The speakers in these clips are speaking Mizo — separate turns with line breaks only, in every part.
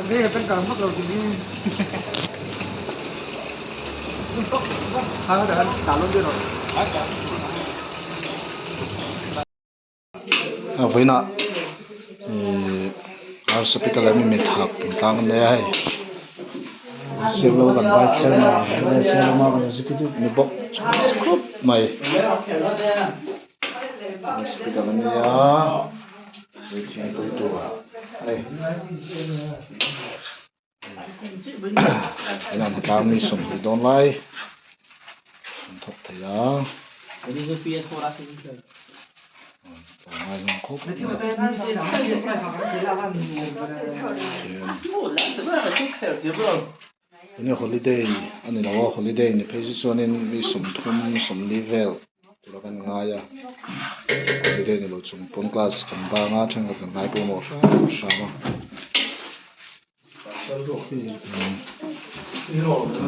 A vawiinah ihh arsapical leh mi thak tlang an nei a hei sir lo kan vice chairman lama kan executive ni bawk khawp mai arsapical an nia hei thingpui tur a ni inah hnatlang mi 20 dawn lai an thawk thei a tlawmngai hlawm khawp mai enge holiday a ni lo a holiday ni phei chu chuanin mi 30 40 vel tura kan ngai a holiday ni lo chung pawn class kan bang a thenkhat kan ngai pawimawh hram hram a.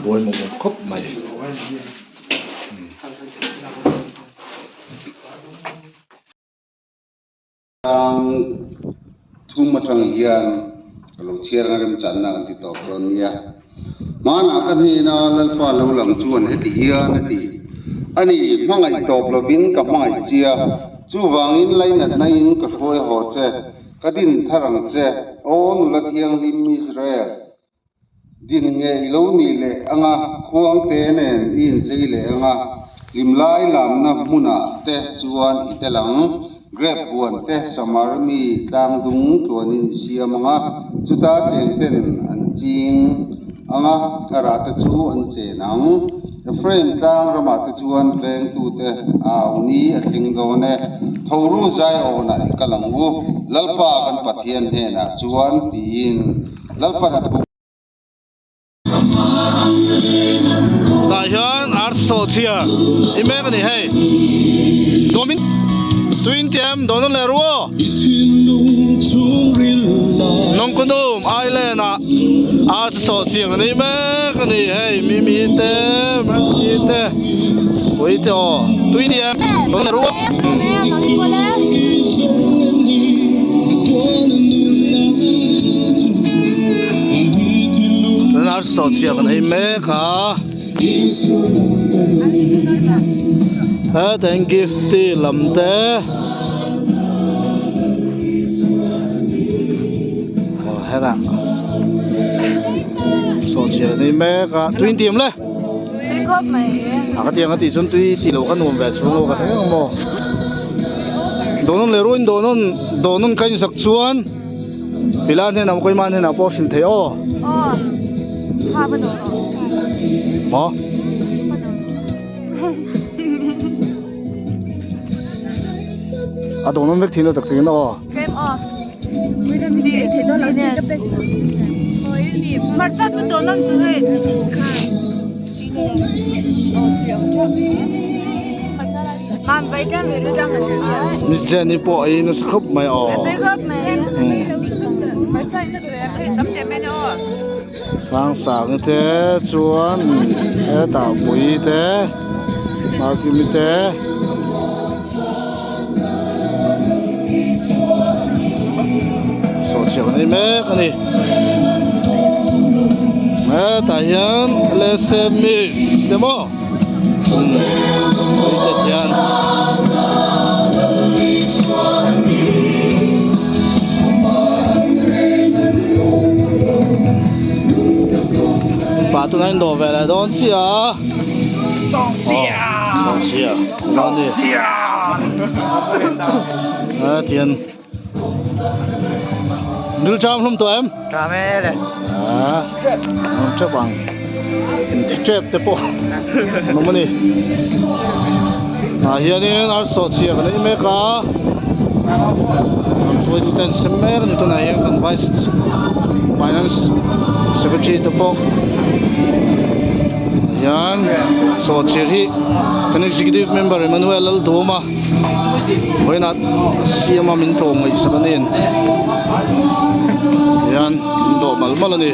Buai mawh mawh khawp mai.
Tlang thum atang hian ka lo chhiar anga remchanna kan ti tawp dawn nia. Hmanah ka hnena Lalpa lo lang chuan heti hian a ti, Ani, hmangaih tawp lovin ka hmangaih chia, chuvangin lainatna in ka hruai haw che. Ka din thar ang che, aw nula thianghlim Israel, din nge i lo nih leh anga khuangte nen i inchei leh anga hlimlai lamna hmunah te chuan i tel ang. Grep huan te Samar mi tlangdung tluanin i siam anga chuta cheng ten an ching anga thara te chu an chen ang. Ephraim tlang ramah te chuan vengtute au ni a thleng dawn e. Thoru Zion-ah i kal ang u, Lalpa kan Pathian hnenah chuan, tiin Lalpan a thu.
Tah hian arsaw chhia i mek a ni hei. Domin tuin tiam dawn leh ru aw. Nongkunum Island ah arsaw chhia kan ei mek a ni hei Mimi te Mercy te Pui te aw tui tiam dawn leh ru aw. Arsaw chhia kan ei mek a. Hetah gift te lam te aw hetah saw chhiar an ei mek a tui in ti em le a ka tiang a tih chuan tui tih loh ka nuam ve chhung lo ka hre ang maw dawn leh ruain dawn dawn ka insak chuan. Pilan hnenah maw Koima hnenah pawh hrilh theih aw. Maw? A dawn awm vek thin lo tak thin aw. Miss Jenny pawh a ei nasa khawp mai aw. Sang sang te chuan hetah pui te Makimi te sawhchiah kan ei mek a ni hetah hian lsmis te maw te hian pa tunah in dawh ve leh dawn chiah a. Sawhchia Sawhchia a tian nil cham hlum tawh em
Cham e le
a an tep ang in thi tep te pawh an awm a ni tah hianin a sawhchia kan ei mek a an hruaitu ten sem mek a ni tunah hian kan vice finance secretary te pawh hian sawhchir hi kan executive member Emmanuel Lalduhawma vawiinah siama min tlawm ngaihsak a ni hian min dawh malh malh a ni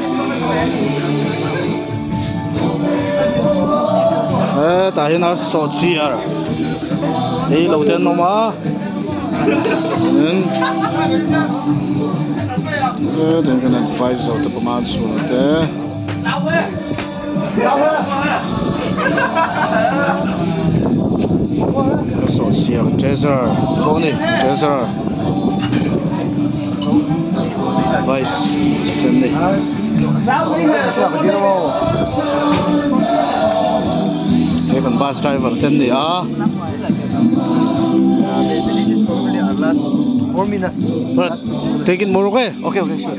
hetah hian a sawhchir hi lo te an awm a tin. Hetiang kan advisor te pawh chhun te. Sawhchiar treasurer pawh a ni treasurer vice president a ni. He kan bus driver te an ni a. Taking more okay?
Okay, okay, sure.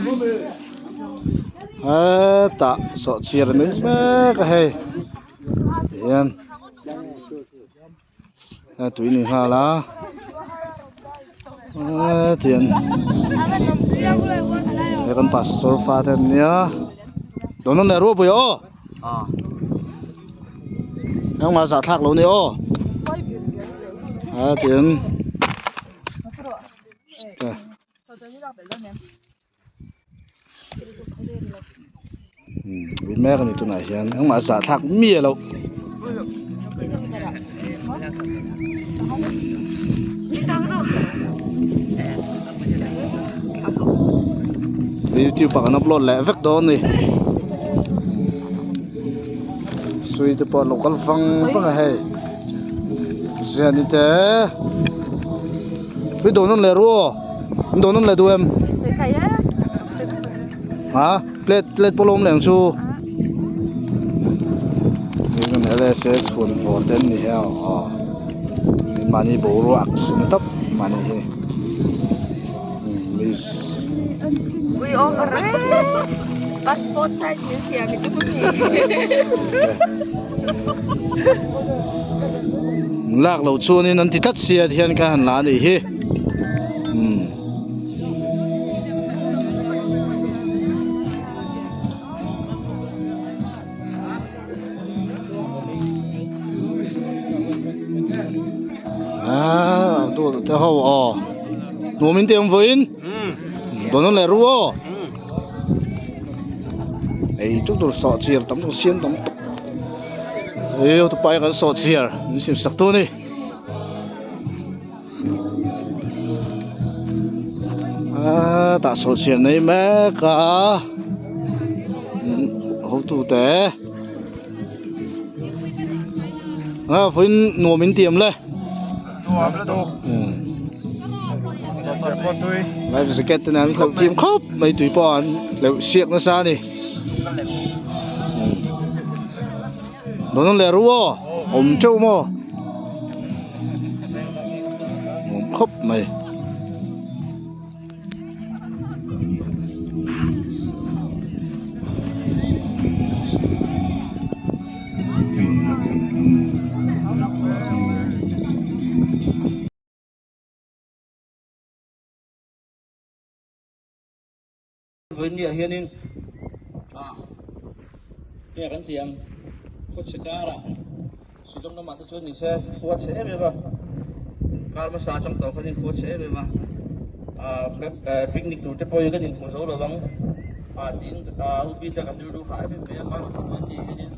Hetah sawhchiar mai mek a hei tihian tui ni nghal a hetiang he kan pastor fa te an nia dawn nawn leh ruapui aw engmah zahthlak lo a ni aw hetiang. Ui mek a ni tunah hian engmah zah thlak miah loh. Youtube ah kan upload leh vek dawn a ni sui te pawh an lo kal vang vang a hei ziahni te. Ui dawn nawn leh ru aw an dawn nawn leh duh em ha plate plate pawh lawm leh ang chu tun lsa chhun vawr te an ni hi a aw mahni boruak sum tawp mahni hi miss
passport size min siam i tum ami.
Lak loh chuanin an ti tlat sia hian ka han la a nih hi umm. Aaa dawt te ho aw nuam in ti ang vawiin dawn nawn leh ru aw ei tuk tur sawhchiar tam tak siam tam tak. Ih hotupa hi kan sawhchiar min sim sak tu a ni. Aaa tah sawhchiar nei mek a hotu te a vawiin nuam in ti em le.
Nuam lutuk.
Life jacket te nen an hlauh thim khawp mai tui pawh an hleuh siak nasa a ni. Dawn nawn leh ru aw awm teuh maw nuam khawp mai.
Vawinia hianin ah hei kan ti ang khawchhe karah Shillong lamah te chuan ni se khua chhe em em a kar hmasa atang tawh khanin khua chhe em em a ah picnic tur te pawh hi kan inhmu zo lo ang ah tiin ah U Peter kan rilru hah em em mai a mahrawh chu tih hianin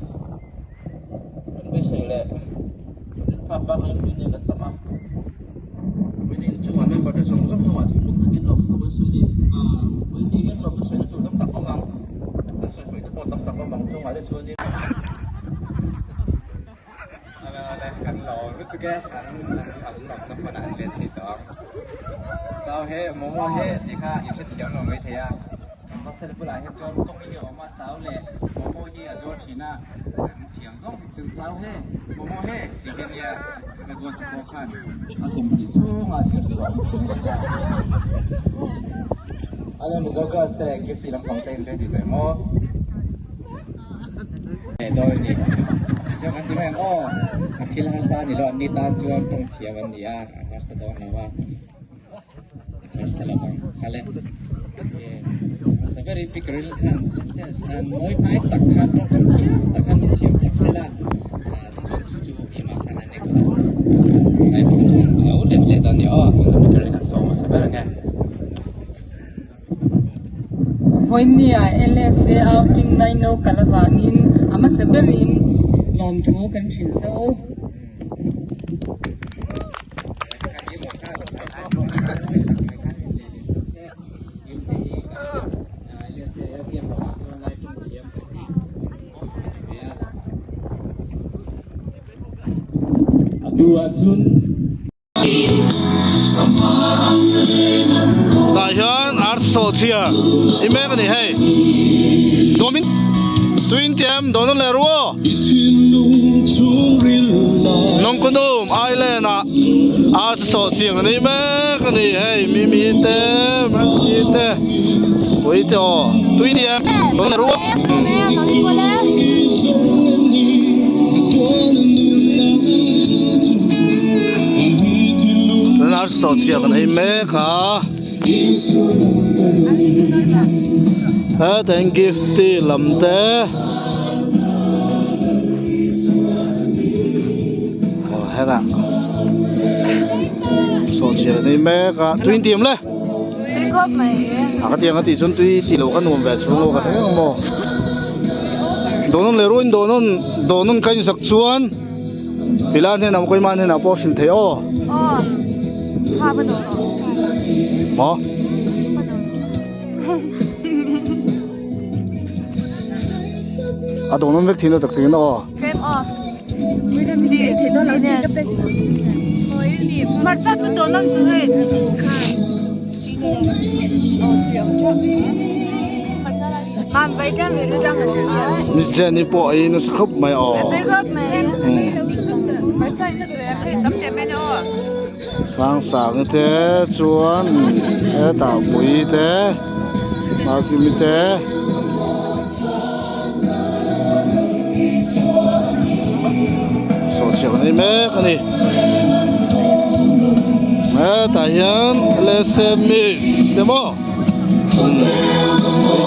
kan beisei leh kan rinphak bak hian tui nen kan tam a. Vawiin chungah member te zawng zawng chungah thinlung takin lawmthu kan sawi a ni. Aaa vawiin ni hian lawmthu sawina tur tam tak awm ang, kan sawi hmeh te pawh tam tak awm ang chungah te chuanin.
Ala ala kan lawm lutuk e an an an lawmna hmunah an let thei tawh ang. Chau he momo he tih kha in hrethiam lo mai thei a. Kan hostel bulah hian chuan kawng hi a awm a, chau leh momo hi a zuar thin a, kan thiam zawng hi chu chau he momo he tih hi a nia. Ka gosi pawh khan a kum tih chhungah zir chhuah ang chhung mai ta. Ala Mizo girls te gift tih lampang te in ready tawh em aw? Leh dawi ni. Tichuan kan ti mai ang aw, a thil harsa a ni lo, anni tan chuan tawng thiam an ni a, a harsa dawn lo a, a harsa lo ang khale. Hmasa ber in picaril khan sentence an mawi hnai tak khan tawngkam thiam tak khan min siam sak sela, tichuan chu chu keimah khan a next ah ngaihtuah khan a lo let leh dawn a ni aw, tuna picaril kan sawm hmasa ber ang e.
Vawinia LSA outing naino kal avangin a hmasa berin lawmthu kan hrilh zo.
LSA a ziak lohah chuan lai ṭawng thiam kan tih chu a ni ve a.
Atu ahcun.
Tah hian ar sawhchhia i mek a ni hei. Tuamin tuin tiam dawn leh ru aw. Nongkunum Island ah ar sawhchhia kan ei mek a ni hei Mimi te Mercy te Pui te aw tui tiam dawn leh ru aw. Tunah sawhchhia kan ei mek a hetah hian gift tea lam te aw hetah sawhchhia kan ei mek a tui in ti awm le a ka tiang a tih chuan tui tih loh kha nuam ve chhung lo ka hre ang maw dawn leh ruain dawn dawn ka insak chuan. Pilan hnenah maw Koiman hnenah pawh a hrilh theih aw. Maw? A dawn awm vek thin lo tak thin aw. Miss Jenny pawh a in nasa khawp mai aw. Sang sang te chuan hetah pui te Makimi te sawhchiah kan ei mek a ni hetah hian lsmis te maw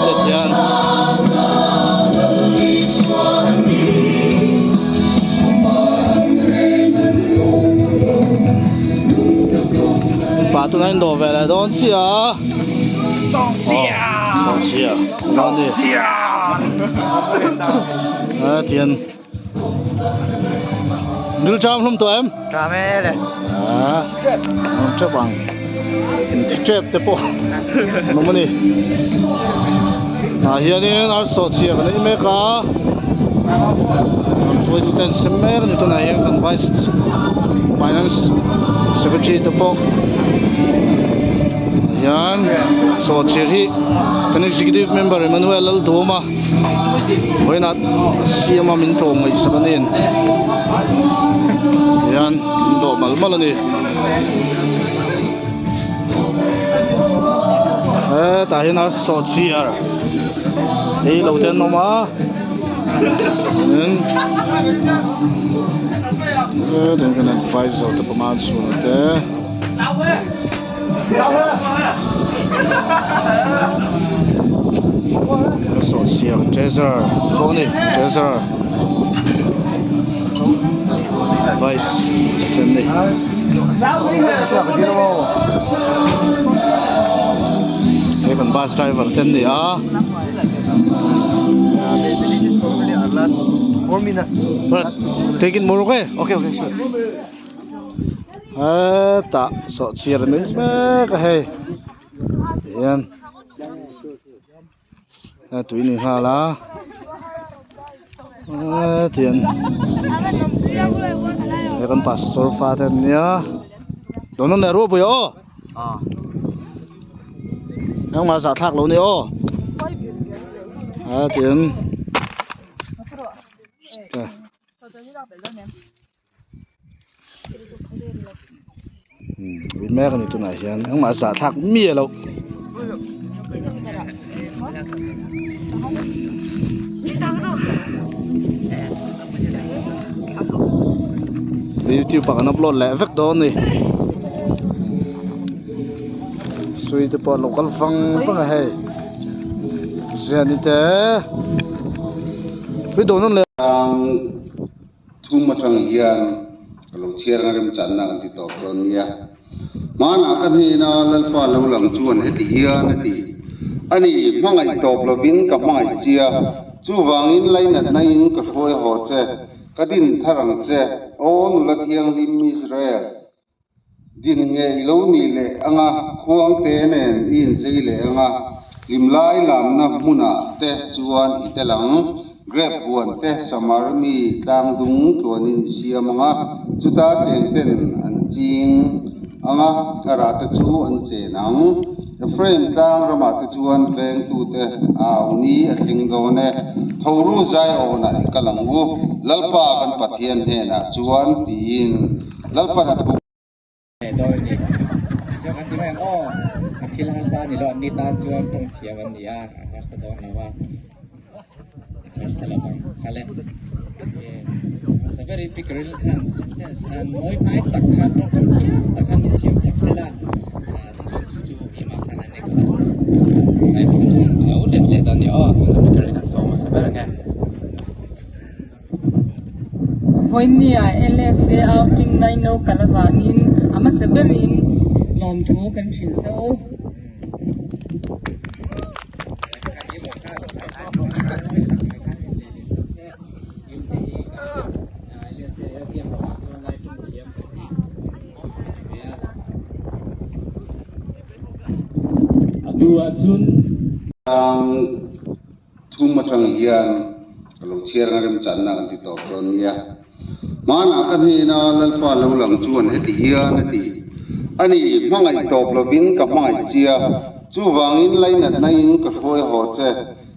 te hian mipa tunah in dawh ve leh dawn chiah a. Sawhchia Sawhchia a tian Nil tram hlum tawh em?
Tram e le.
A awm tep ang. Thi tep te pawh an awm a ni. Tah hianin a sawhchhia kan ei mek a. Kan hruaitu ten sem mek a ni tunah hian kan vice finance secretary te pawh hian sawhchhir hi kan executive member Emmanuel Lalduhawma vawiinah siam a min tlawm ngaihsak a ni hian min dawh malh malh a ni hetah hian a sawhchhir ei lo te an awm a tin kan advisor te panga chhunah te. Sawhchiar treasurer pawh a ni treasurer vice president a ni. He kan bus driver te an ni a. Take it more okay?
Okay, okay, sure.
Hetah sawhchir a ni mek a hei tihian tui ni nghal a hetiang he kan pastor fa te an nia dawn an leh ruah pui aw engmah zahthlak lo ni aw hetiang. Ui mek a ni tunah hian engmah a zahthlak miah loh. Youtube ah kan upload leh vek dawn a ni sui te pawh a lo kal vang vang a hei ziahni te ui dawn nawn leh.
Thum atang hian ka lo chhiar anga remchanna kan ti tawp dawn nia. Hmanah ka hnena Lalpa lo lang chuan heti hian a ti, Ani, hmangaih tawp lovin ka hmangaih chia, chuvangin lainatna in ka hruai haw che, ka din thar ang che, aw nula thianghlim Israel. Din nge i lo nih leh anga, khuangte nen i inchei leh anga. Hlimlai lamna hmunah te chuan i tel ang. Grep huan te Samar mi tlangdung tluanin i siam ang a, chuta cheng ten an ching ang a, a rah te chu an chen ang. Ephraim tlang ramah te chuan vengtute au ni a thleng dawn e. Tho ru Zion-ah i kal ang u, Lalpa kan Pathian hnenah chuan, tiin Lalpan a thu.
Leh dawn a ni. Tichuan kan ti mai ang aw, a thil harsa a ni lo, anni tan chuan tawng thiam an ni a, a harsa dawn lo a, a harsa lo ang khal e. Hmasa berin Pi Carolyn khan sentence an mawi hnai tak khan tawngkam thiam tak khan min siam sak sel a, tichuan chu chu keimah khan a next ah lai pawh khan a lo let leh dawn a ni aw, tuna Pi Carolyn a sawm hmasa ber ang e.
Vawinia LSA outing nine no kal avangin a hmasa berin lawmthu kan hrilh che u.
Atu ahcun
Tlang thum atang hian ka lo chhiar anga remchanna kan ti tawp dawn nia. Hmanah ka hnena Lalpa lo lang chuan heti hian a ti, Ani, hmangaih tawp lovin ka hmangaih chia, chuvangin lainatna in ka hruai haw che,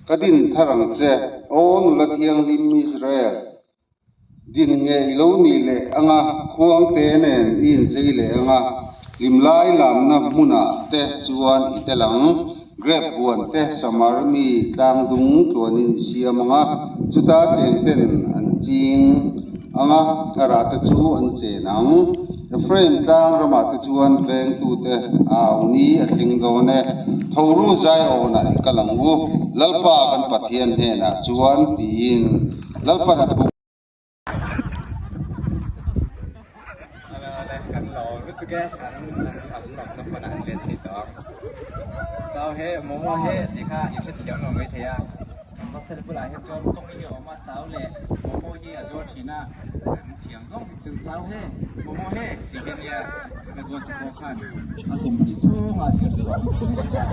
ka din thar ang che, aw nula thianghlim Israel. Din nge i lo nih leh anga khuangte nen i inchei leh anga hlimlai lamna hmunah te chuan i tel ang. Grep huan te Samar mi tlangdung tluanin i siam anga chuta cheng ten an ching anga a rah te chu an chen ang. Ephraim tlang ramah te chuan vengtute au ni a thleng dawn e. Tho ru Zion-ah i kal ang u, Lalpa kan Pathian hnenah chuan tiin. Lalpan a thu.
Kan lo lutuk e, an an nawmna hmunah an let thei tawh ang. Chau he, momo he tih kha in hrethiam lo mai thei a. Kan hostel bulah hian chuan kawng hi a awm a, chau leh momo hi a zuar thin a. Kan thiam zawng hi chu chau he, momo he tih hi a nia. Ka gosa pawh khan a kum tih chhungah zir chhuah ang chhung a ni a.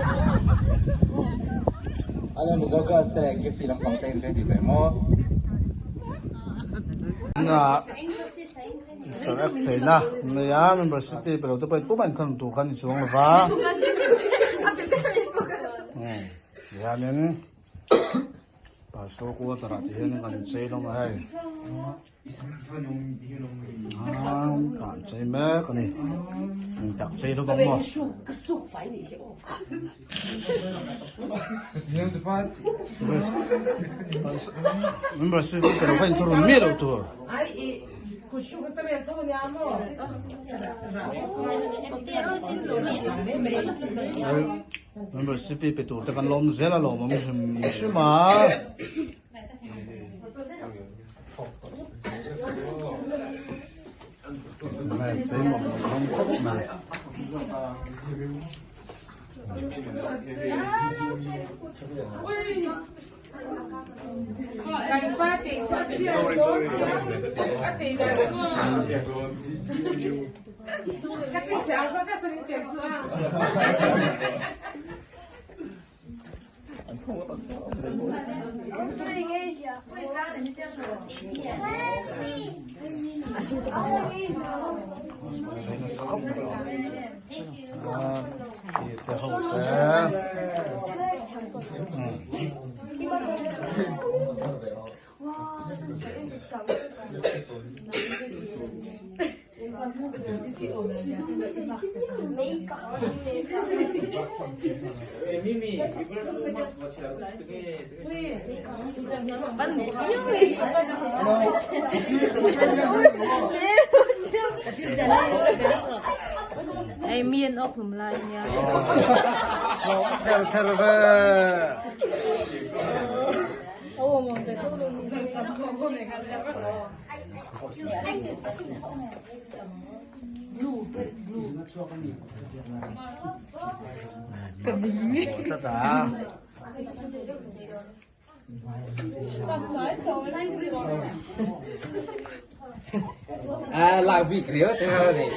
Ala Mizo girls te gift tih lampang te in ready tawh em aw?
Mister X cheina nei a membership te pe lo te pawhin pumah in khan tur khan ni chuang lova tihianin pastor quarter ah tihian kan chei hlawm a hei an chei mek a ni engtak chei hlawm ang maw. Membership pe lo kha in thurun miah loh tur. Membership pe tur te kan lawm zel a lawm awm hrim hrim a. Chei mawm mawm khawp mai.
Ei mi an awk hlum lai nia.
Ther ther ve. Tlat a.
A lak bik riau te kha nei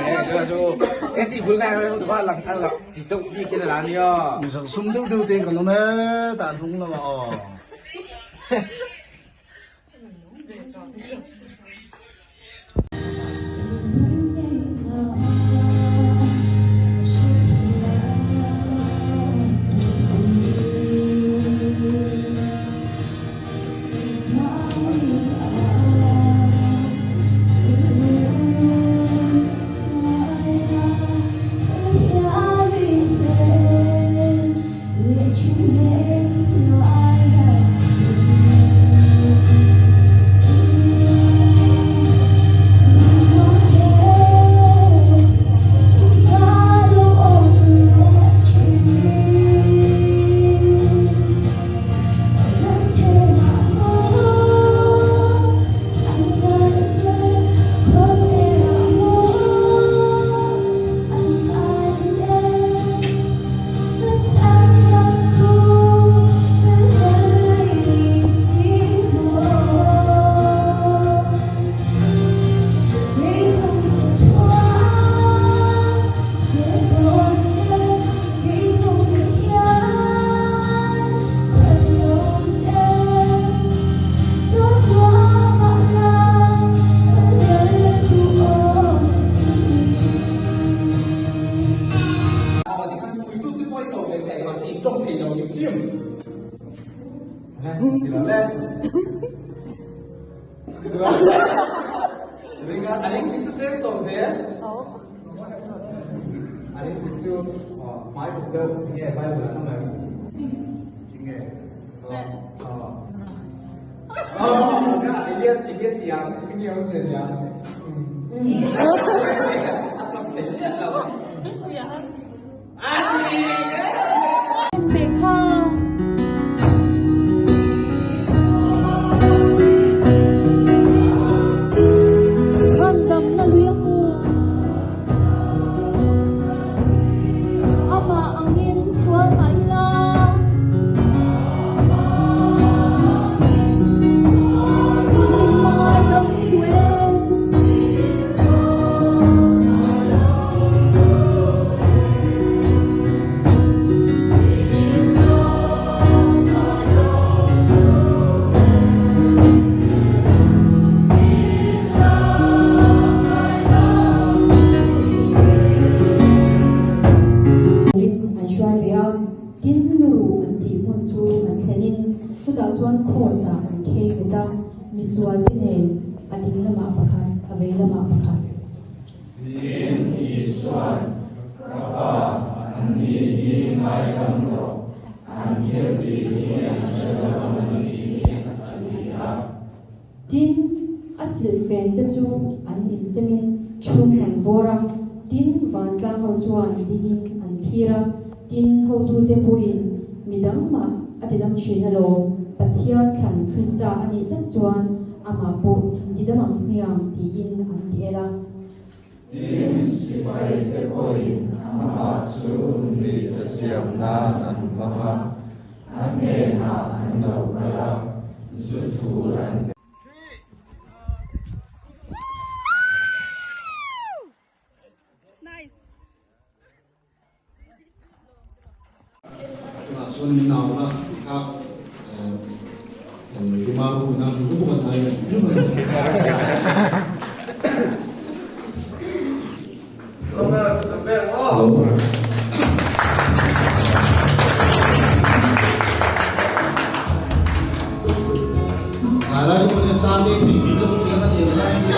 nei chu AC bul ngai ho tu ba lang a lak ti deuh bik in a la nia.
Mizang sum deuh deuh te kan awm e tah hnung lamah aw.
Chhandamna lui a hmu. Amah angin sual mah ila. Min hmangaidam duh e.
Turin an hruai ve a, tin luruh an tih hmun chu an thlenin chutah chuan kraws ah an khei bet a, misual te nen a ding lamah pakhat, a vei lamah pakhat.
Tin, Isua'n, Ka Pa, an ni hi ngaidam rawh, an thil tih hi an hre lo a ni hi, a ti a.
Tin, a silhfen te chu an insemin chhum an vawr a, tin, vantlang ho chuan dingin an thlir a, tin, hotute pawhin midang mah a tidam thin alawm, Pathian thlan Krista a nih zet chuan amah pawh tidam ang hmiang tiin an ti el a.
Tin, sipaite pawhin amah chu nuihza siam nan an hmang a, a hnenah an lo kal a, zu tur an pe.
Tunah chuan min au la tih kha Dimar huina hmu bawk an zai ve hrim a ni. Hello. Zai lai te pawh hian chan te thei bik lo chiang a ni ang zai hi.